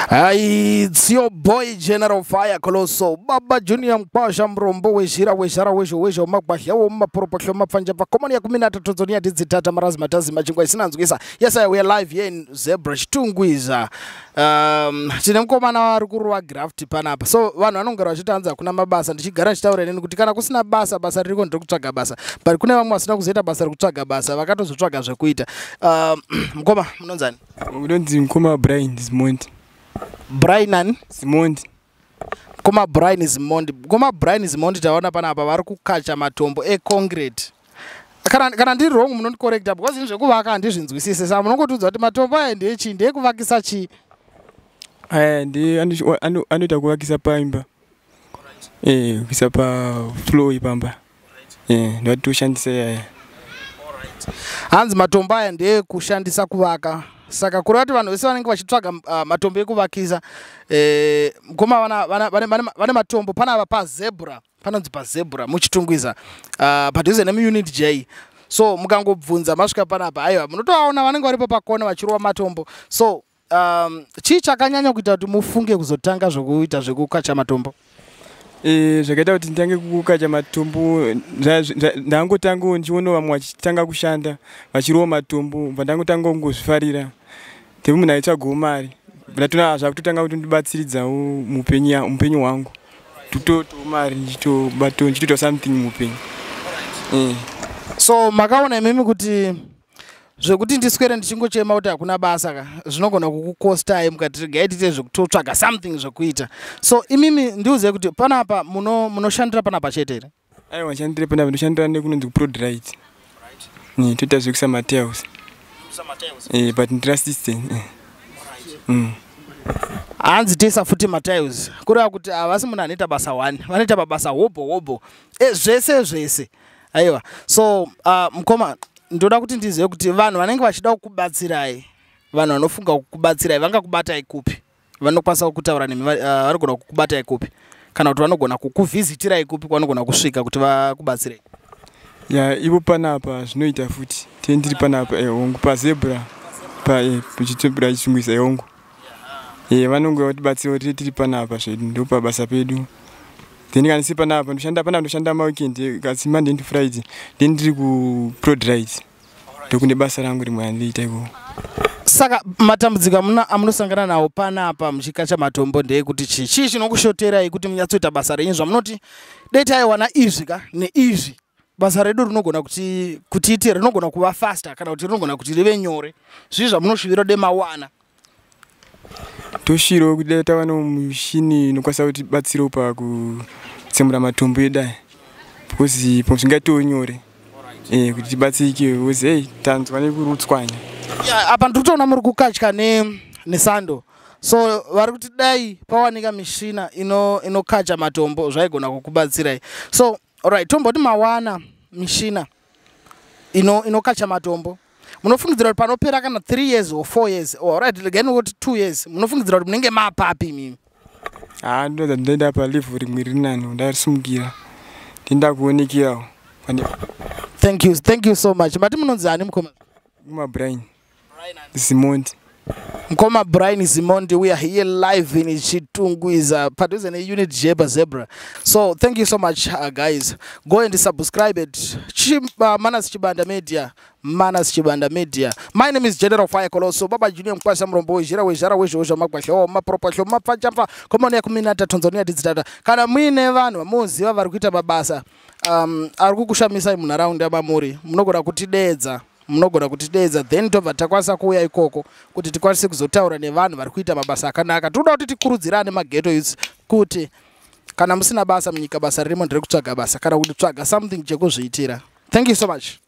Hi, it's your boy General Fire Colosso, Baba Junior Mkwasha Mrombo wezhira wezhara wezho wezho magwahya maporopohlo mapfanja komani ya 13 Tanzania tidzitata marazi matazi machingwa isina nzwisa. Yes, we are live here in Zebra Chitungwiza. Tine mukomana ari kurova graft panapa. So vanhu vanongara vachiti hanzi hakuna mabasa, ndichigara ndichitaura inini kuti kana kusina basa, basa ririko ndirikutsvaga basa. But kune vamwe vasina kuzoita basa rekutsvaga basa, vakatozotsvaga zvekuita. Mukoma munonzani? Unonzi mukoma Brian Zimondi. Brian ani? Zimondi. Mukoma Brian Zimondi. Mukoma Brian Zimondi taona panapa vari kukacha matombo econcrete. Kana ndiri wrong munondicorrecta because ini zvekuvaka handizvinzwisise. Saka munongotiudza kuti matombo aya ndechii, ndekuvakisa chii? Aya ndi anoita kuvakisa paimba. Kuisa pa floor ipamba. Ndoti toshandisa yaya. Hanzi matombo aya ndeekushandisa kuvaka. Saka kureva kuti vanhu vese vanenge vachitsvaga matombo ekuvakisa, mukoma vane matombo panapa paZebra, panonzi paZebra muChitungwiza, padhuze nemuUnit J. So mukangobvunza masvika panapa, aiwa munotovaona vanenge varipo pakona vachirova matombo. So chii chakanyanya kuita kuti mufunge kuzotanga zvokuita zvekukacha matombo? Zvakaita kuti nditange kukacha matombo, ndangotanga ndichiona vamwe vachitanga kushanda vachirova matombo, bva ndangotanga kungozvifarira. Ndipo munhu aitsvagawo mari, ndatona zvakutotanga kuti ndibatsiridzawo muupenyu hwangu, tototowo mari ndichitoita something muupenyu. So makaona imimi kuti zvekuti ndiswere ndichingochema kuti hakuna basa ka, zvinogona kukukostai mukati regai tiite zvekutotsvaga something zvekuita. So imimi ndiuze kuti panapa munoshandira panapa chete here? Aiwa, ndishandire panapa, ndoshandira nekunonzi kuProdrite. Toita zvekuisa matiles. But ndiri assistant. Hanzi toisa futi matiles, kureva kuti havasi munhu anoita basa one, vanoita mabasa hobho hobho, zvese zvese. Aiwa, so mukoma, ndoda kuti ndizive kuti vanhu vanenge vachida kukubatsirai, vanhu vanofunga kukubatsirai vangakubatai kupi? Vanokwanisa kutaura nemi, vanogona kukubatai kupi? Kana kuti vanogona kukuvhizitirai kupi kwavanogona kusvika kuti vakubatsirei? Ya, ivo panapa zvinoita futi tee ndiri panapa, hongu, paZebra paChitungwiza Chitungwiza, hongu. Vanonge vatibatsira kuti tiri panapa zvedu, ndo pabasa pedu. Then kana ndisi panapa ndoshanda panapa, ndoshanda maweekend kasi Monday to Friday then ndiri kuProdrite, ndokune basa rangu rimwe randinoita ikoko. Saka matambudziko amunosangana nawo panapa muchikacha matombo ndeyekuti chii? Chii chinokushoterai kuti munyatsoita basa renyu zvamunoti dei taiwana izvi ka neizvi, basa redu rinogona kutiitira, rinogona kuva faster kana kuti rinogona kuti rive nyore? Zvii zvamunoshuvira de mawana? Toshuvirawo kuti dai tava nomushini inokwanisa kutibatsirawo pakutsemura matombo edu aya, because zvingaitewo nyore kuti tibatsirike, because ei tanzwa nekurutswanya. Ya, apa ndiri kutoona muri kukatya nesando. So vari kuti dai pawanika mishina inokacha matombo zvaigona kukubatsirai. So alright, tomboti mawana mishina inokacha matombo, munofungidzira kuti panopera kana 3 years or 4 years, alright, regai nokuti 2 years, munofungidzira kuti munenge mapapi imimi? Haa, ndinoza ndinoenda palevel rimwe riri nani, ndarisumukira, ndinoenda kuonekerawo pane. Thank you, thank you so much. Mati munonzi ani, mukoma? Mukoma Brian Zimondi. Mukoma Brian Zimondi, we are here live in Chitungwiza padhuze neUnit J paZebra. So thank you so much, guys. Go and subscribe it, Manas Chibanda Media, Manas Chibanda Media. My name is General Fire Colosso, Baba Junior Mkwasha Mrombo wezhira wezhara wezho wezho magwahla maporopohlo mapfachapfa komoni yakuminata Tanzania tidzitata. Kana muine vanhu vamuziva vari kuita mabasa ari kukushamisai munharaunda mamuri, munogona kutidedza, munogona kutidedza, then tobva takwanisa kuuya ikoko kuti tikwanise kuzotaura nevanhu vari kuita mabasa akanaka. Tinoda kuti tikurudzirane maghetto youths kuti kana musina basa munyika, basa ririmo nderekutsvaga basa kana kuti tsvaga something chekuzviitira. Thank you so much.